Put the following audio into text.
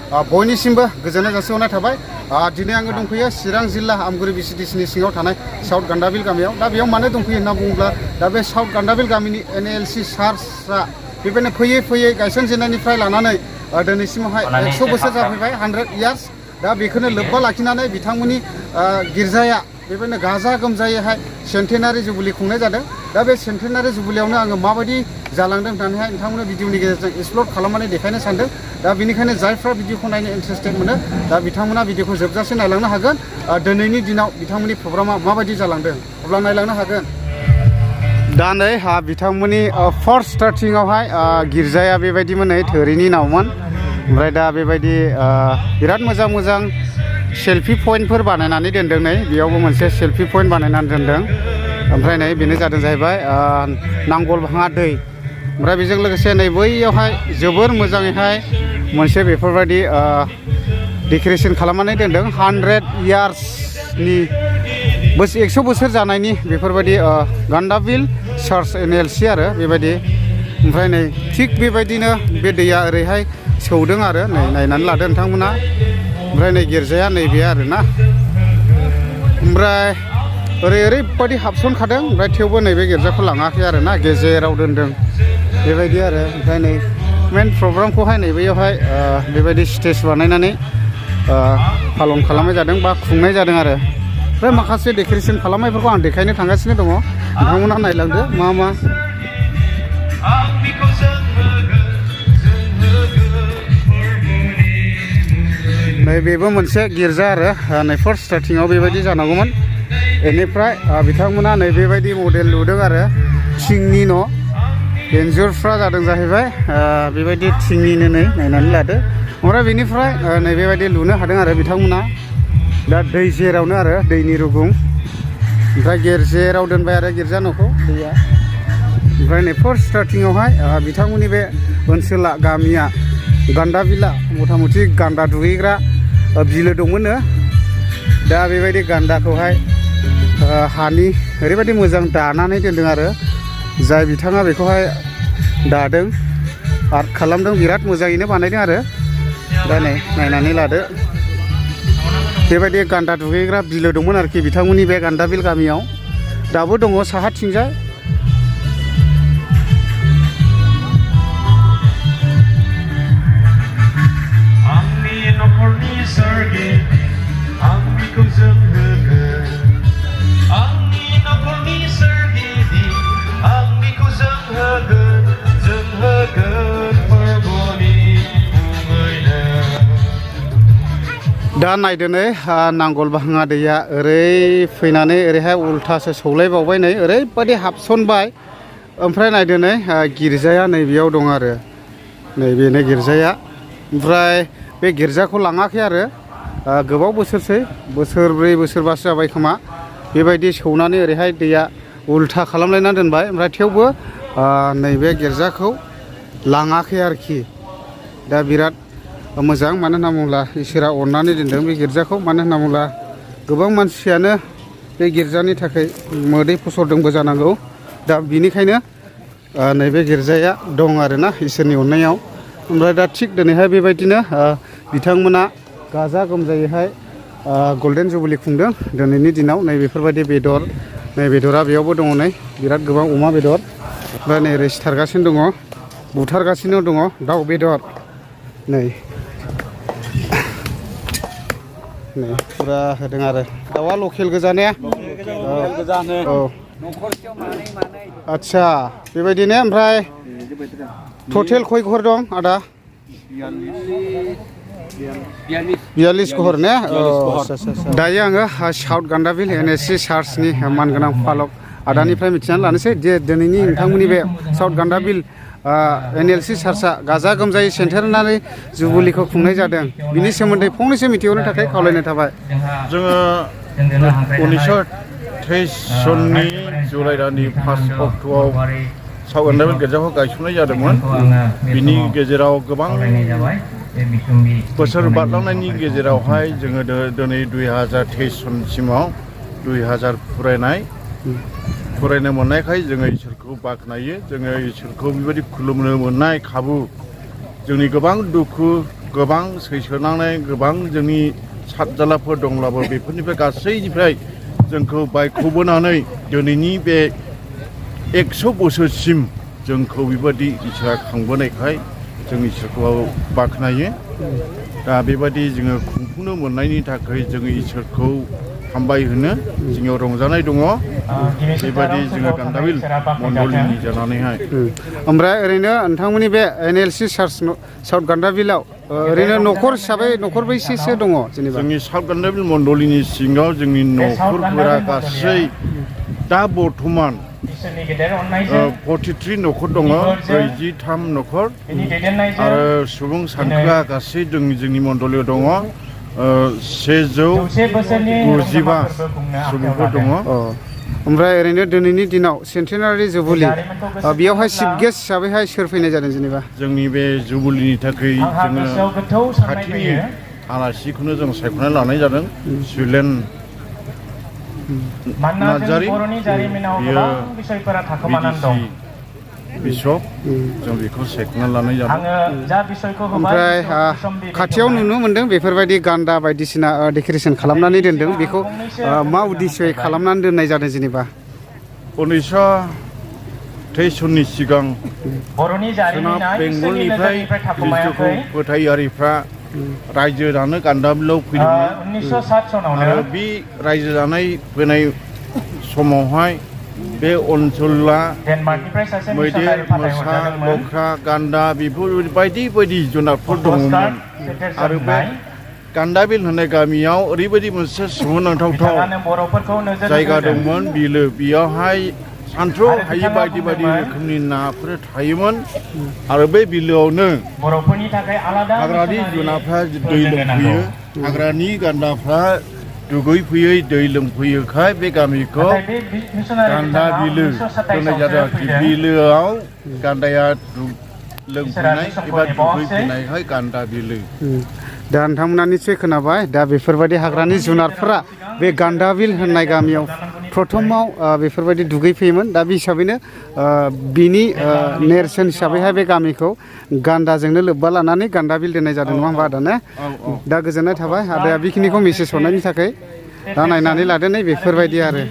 बयनिसिमबो गोजोननाय जासिहरनाय थाबाय दिनै आङो दंफैयो चिरां जिल्ला आमगुरि बिसिडिसिनि सिङाव थानाय साउथ गान्दाबिल गामियाव दा बेयाव मानो दंफैयो होनना बुङोब्ला दा बे साउथ गान्दाबिल गामिनि NLC चार्चआ बेबायदिनो फैयै फैयै गायसनजेननायनिफ्राय लानानै दिनैसिमावहाय 100 बोसोर जाफैबाय 100 years दा बेखौनो लोब्बा लाखिनानै बिथांमोननि गिर्जाया बेबायदिनो गाजा गोमजायैहाय सेन्टेनारि जुबुलि खुंनाय जादों दा बे सेन्टेनारि जुबुलियावनो आङो माबायदि जालांदों होननानैहाय नोंथांमोननो भिडिअनि गेजेरजों एक्सप्लर खालामनानै देखायनो सानदों दा बेनिखायनो जायफ्रा भिडिअखौ नायनो इन्टारेस्टेड मोनो दा बिथांमोना भिडिअखौ जोबजासे नायलांनो हागोन दिनैनि दिनाव बिथांमोननि प्रग्रामा माबायदि जालांदों अब्ला नायलांनो हागोन दा नै बिथांमोननि फार्स्ट स्टार्टिंआवहाय गिर्जाया बेबायदिमोन नै थोरिनि नावमोन ओमफ्राय दा बेबायदि बिराद मोजां मोजां सेल्फि पइन्टफोर बानायनानै दोनदों नै बेयावबो मोनसे सेल्फि पइन्ट बानायनानै दोनदों ओमफ्राय नै बेनो जादों जाहैबाय नांगल भाङा दै ओमफ्राय बेजों लोगोसे नै बैयावहाय जोबोर मोजाङैहाय मोनसे बेफोरबायदि डेक'रेसन खालामनानै दोनदों 100 yearsनि 100 बोसोर जानायनि बेफोरबायदि गान्दाबिल चार्च NLC आरो बेबायदि ओमफ्राय नै थिग बेबायदिनो बे दैया ओरैहाय सौदों आरो नै नायनानै लादो नोंथांमोना ओमफ्राय नै गिर्जाया नैबे आरोना ओमफ्राय ओरैबायदि हाबसनखादों ओमफ्राय थेवबो नैबे गिर्जाखौ लाङाखै आरोना गेजेराव दोनदों बेबायदि आरो ओमफ्राय नै मेन प्रग्रामखौहाय नैबेयावहाय बेबायदि स्टेज बानायनानै पालन खालामनाय जादों बा खुंनाय जादों आरो ओमफ्राय माखासे डेक'रेसन खालामनायफोरखौ आं देखायनो थांगासिनो दङ नोंथांमोना नायलांदो मा मा नैबेबो मोनसे गिर्जा आरो नै फार्स्ट स्टार्टिंआव बेबायदि जानांगौमोन बेनिफ्राय बिथांमोना नै बेबायदि मडेल लुदों आरो थिंनि न' इन्जुरफ्रा जादों जाहैबाय बेबायदि थिंनिनो नै नायनानै लादो ओमफ्राय बेनिफ्राय नै बेबायदि लुनो हादों आरो बिथांमोना दा दै जेरावनो आरो दैनि रुगुं ओमफ्राय गेजेराव दोनबाय आरो गिर्जा न'खौ दैया ओमफ्राय नै फार्स्ट स्टार्टिंआवहाय बिथांमोननि बे ओनसोला गामिया गान्दाबिला मथा मथि गान्दा दुगैग्रा बिलो दंमोननो दा बेबायदि गान्दाखौहाय हानि ओरैबायदि मोजां दानानै दोनदों आरो जाय बिथाङा बेखौहाय दादों आर्ट खालामदों बिराद मोजाङैनो बानायदों आरो दा नै नायनानै लादो बेबायदि गान्दा दुगैग्रा बिलो दंमोन आरोखि बिथांमोननि बे गान्दाबिल गामियाव दाबो दङ साहाथिंजाय दा नायदो नै नांगल भाङा दैया ओरै फैनानै ओरैहाय उल्थासो सौलायबावबाय नै ओरैबायदि हाबसनबाय ओमफ्राय नायदो नै गिर्जाया नैबेयाव दं आरो नैबेनो गिर्जाया ओमफ्राय बे गिर्जाखौ लाङाखै आरो गोबाव बोसोरसै बोसोरब्रै बोसोरबासो जाबाय खोमा बेबायदि सौनानै ओरैहाय दैया उल्था खालामलायनानै दोनबाय ओमफ्राय थेवबो नैबे गिर्जाखौ लाङाखै आरोखि दा बिराद मोजां मानो होनना बुङोब्ला इसोरा अननानै दोनदों बे गिर्जाखौ मानो होनना बुङोब्ला गोबां मानसियानो बे गिर्जानि थाखाय मोदै फसरदोंबो जानांगौ दा बिनिखायनो नैबे गिर्जाया दं आरोना इसोरनि अननायाव ओमफ्राय दा थिग दिनैहाय बेबायदिनो बिथांमोना गाजा गोमजायैहाय गल्डेन जुबुलि खुंदों दिनैनि दिनाव नै बेफोरबायदि बेदर नै बेदरा बेयावबो दङ नै बिराद गोबां अमा बेदर ओमफ्राय नै ओरै सिथारगासिनो दङ बुथारगासिनो दङ दाउ बेदर नै नै फुरा होदों आरो दाउआ लकेल गोजा ने औ आदसा बेबायदिनो ओमफ्राय टटेल खय घर दं आदा 42 घर ने दायो आङो साउथ गान्दाबिल NLC चार्चनि मानगोनां फालक आदानिफ्राय मिथिनानै लानोसै जे दिनैनि नोंथांमोननि बे साउथ गान्दाबिल NLC चार्चआ गाजा गोमजायै सेन्टेनारि जुबुलिखौ खुंनाय जादों बिनि सोमोन्दै फंनैसो मिथिहरनो थाखाय खावलायनाय थाबाय जोङो 1923 सननि जुलाइ दाननि 1 अक्ट'आव साउथ गान्दाबिल गिर्जाखौ गायसननाय जादोंमोन बिनि गेजेराव गोबां बोसोर बारलांनायनि गेजेरावहाय जोङो दिनै 2023 सनसिमाव 2000 फरायनो मोननायखाय जोङो इसोरखौ बाख्नायो जोङो इसोरखौ बेबायदि खुलुमनो मोननाय खाबु जोंनि गोबां दुखु गोबां सैसोनानै गोबां जोंनि सातजालाफोर दंब्लाबो बेफोरनिफ्राय गासैनिफ्राय जोंखौ बायख'बोनानै दिनैनि बे 100 बोसोरसिम जोंखौ बेबायदि इसोरा खांबोनायखाय जों इसोरखौ बाख्नायो दा बेबायदि जोङो खुंफुंनो मोननायनि थाखाय जोङो इसोरखौ हामबाय होनो जोंनियाव रंजानाय दङ बेबायदि जोङो गान्दाबिल मण्डलिनि जानानैहाय ओमफ्राय ओरैनो नोंथांमोननि बे NLC चार्च साउथ गान्दाबिलाव ओरैनो न'खर हिसाबै न'खर बैसेसो दङ जेनेबा जोंनि साउथ गान्दाबिल मण्डलिनि सिङाव जोंनि न'खरफोरा गासै दा बर्थमान 43 न'खर दङ 43 न'खर आरो सुबुं सानखोआ गासै जोंनि मण्डलियाव दङ 195 सुबुंफोर दङ ओमफ्राय ओरैनो दिनैनि दिनाव सेन्टेनारि जुबुलि बेयावहाय चिफ गेस्ट हिसाबैहाय सोर फैनाय जादों जेनेबा जोंनि बे जुबुलिनि थाखाय जोङो खाथिनि आलासिखौनो जों सायख'नानै लानाय जादों सुलेन नार्जारि बियो बिशप जों बेखौ सायख'नानै लानाय जादों ओमफ्राय खाथियाव नुनो मोनदों बेफोरबायदि गान्दा बायदिसिना डेक'रेसन खालामनानै दोनदों बेखौ मा उद्देश्ययै खालामनानै दोननाय जादों जेनेबा 1923 सिगां सोनाब बेंगलनिफ्राय ख्रिस्ट'खौ फोथायारिफ्रा रायजो जानो गान्दाबिलाव फैदोंमोन आरो बे रायजो जानाय फैनाय समावहाय बे ओनसोला मैदेर मोसा लख्रा गान्दा बेफोर बायदि बायदि जुनारफोर दङमोन आरो बे गान्दाबिल होननाय गामियाव ओरैबायदि मोनसे सोमोनांथाव जायगा दंमोन बिलो बेयावहाय सानथ्र' हायै बायदि बायदि रोखोमनि नाफोर थायोमोन आरो बे बिलोआवनो हाग्रानि जुनारफ्रा दै लोंफैयो हाग्रानि गान्दाफ्रा दुगैफैयै दै लोंफैयोखाय बे गामिखौ गान्दा बिलो होननाय जादों आरोखि बिलोआव गान्दाया लोंफैनाय एबा दुगैफैनायखाय गान्दा बिलो दा नोंथांमोना निस्सय खोनाबाय दा बेफोरबायदि हाग्रानि जुनारफोरा बे गान्दाबिल होननाय गामियाव प्रथमाव बेफोरबायदि दुगैफैयोमोन दा बे हिसाबैनो बिनि नेरसोन हिसाबैहाय बे गामिखौ गान्दाजोंनो लोब्बा लानानै गान्दाबिल दोननाय जादों नङा होमबा आदा ने दा गोजोननाय थाबाय आदाया बेखिनिखौ मेसेज हरनायनि थाखाय दा नायनानै लादो नै बेफोरबायदि आरो